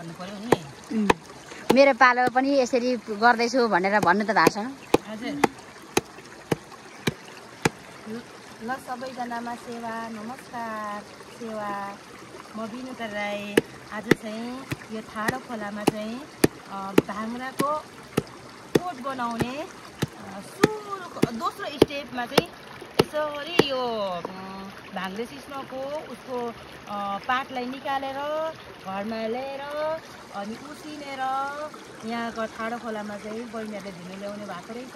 दिनु पर्यो नि। मेरो पालो पनि यसरी गर्दैछु भनेर भन्नु त भएको छ। हजुर। ल सबैजनामा सेवा नमस्कार सेवा। म बिनुता राई। आज चाहिँ यो ठाडो खोलामा चाहिँ भाङ्राको कोट बनाउने दोस्रो स्टेपमा चाहिँ यसरी यो भाङ्रे सिस्नोको उसको पातलाई निकालेर घरमा ल्याएर अनि उसिनेर यहाँको ठाडो खोलामा चाहिँ बहिनीहरूले धुन ल्याउने भएको रहेछ।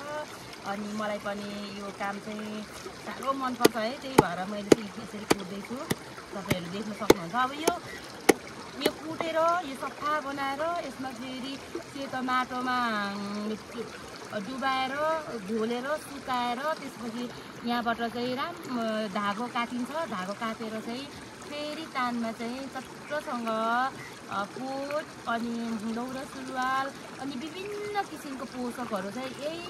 अनि मलाई पनि यो काम चाहिँ साह्रो मनपर्छ है, त्यही भएर मैले चाहिँ यसरी कुट्दैछु। तपाईँहरू देख्न सक्नुहुन्छ। अब यो कुटेर यो सफा बनाएर यसमा फेरि सेतो माटोमा डुबाएर घोलेर सुकाएर त्यसपछि यहाँबाट चाहिँ धागो काटिन्छ। धागो काटेर चाहिँ फेरि तानमा चाहिँ चट्टसँग कोट अनि दौरा सुरुवाल अनि विभिन्न किसिमको पोसाकहरू चाहिँ यही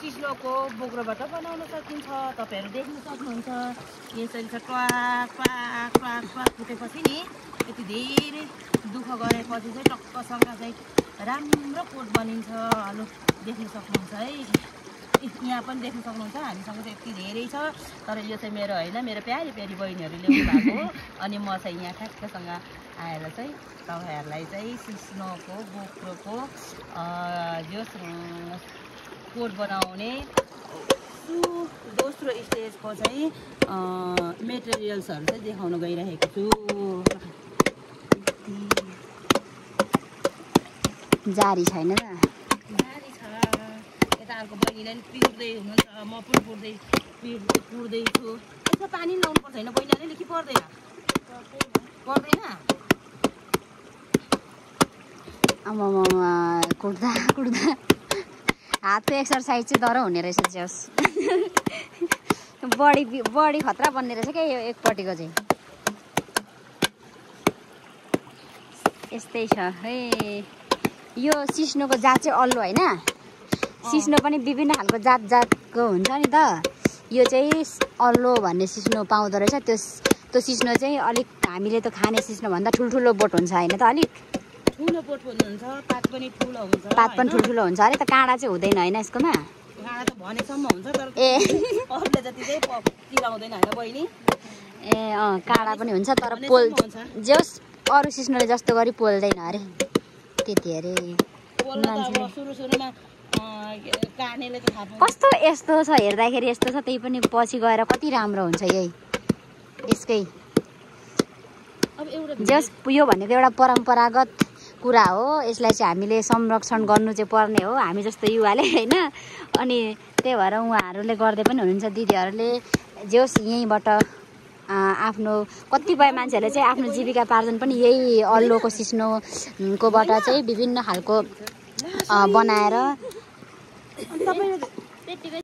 सिस्नोको बोक्रोबाट बनाउन सकिन्छ। तपाईँहरू देख्न सक्नुहुन्छ। यसरी चाहिँ क्वाक क्वाक क्वाक क्वाक फुटेपछि नि यति धेरै दुःख गरेपछि चाहिँ टक्कसँग चाहिँ राम्रो कोट बनिन्छ। हेलो देख्न सक्नुहुन्छ है, यहाँ पनि देख्न सक्नुहुन्छ। हामीसँग चाहिँ यति धेरै छ, तर यो चाहिँ मेरो होइन, मेरो प्यारी प्यारी बहिनीहरू ल्याउनु भएको हो। अनि म चाहिँ यहाँ ठ्याक्कसँग आएर चाहिँ तपाईँहरूलाई चाहिँ सिस्नोको बोक्रोको जो कोट बनाउने दोस्रो स्टेजको चाहिँ मेटेरियल्सहरू चाहिँ देखाउन गइरहेको छु। जारी छैन त? जारी छ। यता अर्को बहिनीले पनि पिर्दै हुनुहुन्छ, म पनि पुर्दैछु। यसमा पानी लाउनु पर्छ होइन बहिनीले कि पर्दैन? पर्दैन। आमामा कुट्दा हातको एक्सर्साइज चाहिँ तर हुने रहेछ। जस बडी खतरा बन्ने रहेछ क्या यो एकपट्टिको चाहिँ। यस्तै छ है। यो सिस्नोको जात चाहिँ अल्लो होइन? सिस्नो पनि विभिन्न खालको जातको हुन्छ नि त। यो चाहिँ अल्लो भन्ने सिस्नो पाउँदो रहेछ। त्यो सिस्नो चाहिँ अलिक हामीले त खाने सिस्नोभन्दा ठुल्ठुलो बोट हुन्छ होइन त? अलिक ठुलो बोट पनि हुन्छ, पात पनि ठुलो हुन्छ। पात पनि ठुल्ठुलो हुन्छ अरे त, काँडा चाहिँ हुँदैन होइन यसकोमा? काँडा त भनेसम्म हुन्छ, तर अरूले जति चाहिँ तिलाउँदैन होइन बहिनी? ए काँडा पनि हुन्छ तर पोल जोस् अरू सिस्नोले जस्तो गरी पोल्दैन अरे, त्यति अरे। कस्तो यस्तो छ हेर्दाखेरि यस्तो छ, त्यही पनि पछि गएर कति राम्रो हुन्छ यही यसकै। जस यो भनेको एउटा परम्परागत कुरा हो, यसलाई चाहिँ हामीले संरक्षण गर्नु चाहिँ पर्ने हो हामी जस्तो युवाले होइन। अनि त्यही भएर उहाँहरूले गर्दै पनि हुनुहुन्छ दिदीहरूले। जोस् यहीँबाट आफ्नो कतिपय मान्छेहरूले चाहिँ आफ्नो जीविकापार्जन पनि यही अल्लोको सिस्नोकोबाट चाहिँ विभिन्न खालको बनाएर